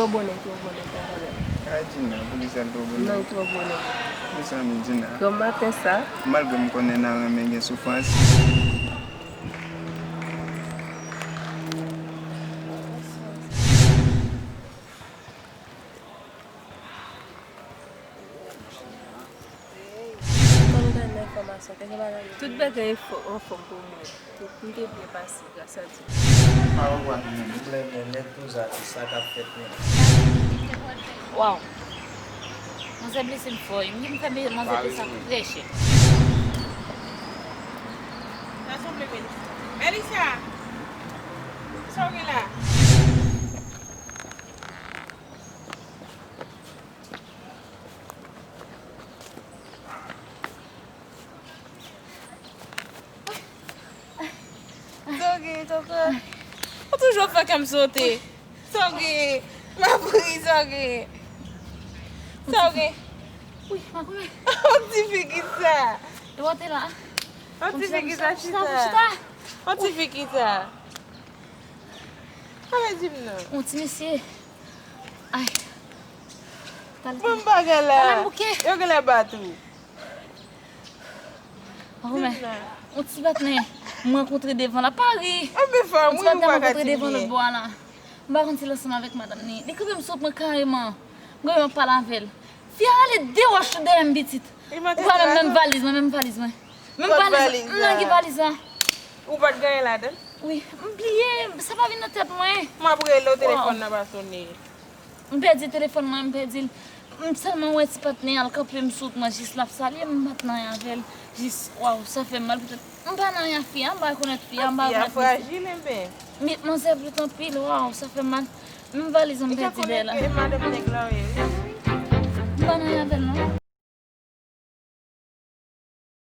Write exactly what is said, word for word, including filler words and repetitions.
Twò bonè, twò bonè, twò bonè. Ay, Djina, poukisa l twò bonè? Non, twò bonè. Mezanmi, Djina. Granmaten sa. Malgre m konnen nan renmen gen soufrans. Tout bagay anfò-, anfòm pou mwen. Tout, m te byen pase, gras a Dye. Awo, wa, m renmen nèt tou sa, tout sa k ap fèt menm. Waw. Manzè blese m fò, wi. M fè manzè peye sa trè chè. Sa sanble byen. Melissa! Sa w gen la? Sa w gen, tonton? Ou toujou ap fè kè m sote. Sa w gen? M ap ri, sa w gen? Sa w gen? Wi, makoumè. On ti fi ki sa? E w te la? On ti fi ki sa, chita? On ti fi ki sa? Pale di m non. On ti mesye. Ay. Pale. Bon bagay la. Pale bouke. Yo genlè bat ou. Makoumè, on ti patnè m rankontre devan la, pa ri. Anben fanm, wi, ou pa ka di m byen. On ti patnè m rankontre devan lòt bò a la. M pa konn si l ansanm avèk madanm li. Li kanpe m sot mwen kareman. M kanpe m ap pale avè l. Fi a rale de wòch sou dèyè m pitit. Ou pa menm, menm valiz mwen, menm valiz mwen. Menm valiz, m nan ki valiz la. Ou pa t gen anyen ladan l? Wi, m bliye, sa pa vin nan tèt mwen. M ap rele w, telefòn nan pa sonnen. M pèdi telefòn mwen, m pèdi l. M sèlman wè ti patnè a, l kanpe m sot mwen, jis l ap salye m, m pa t nan anyen avè l. Jis, waw, sa fè m mal poutèt m pa nan anyen a fi a, m pa rekonèt fi a, m pa rekonèt mesye. Fi a frajil, enben. Met manzè vle anpil, waw, sa fè m mal. Menm valiz mwen m pèdi dèyè la. E madanm nèg la w ye, wi. M pa nan anyen avè l non.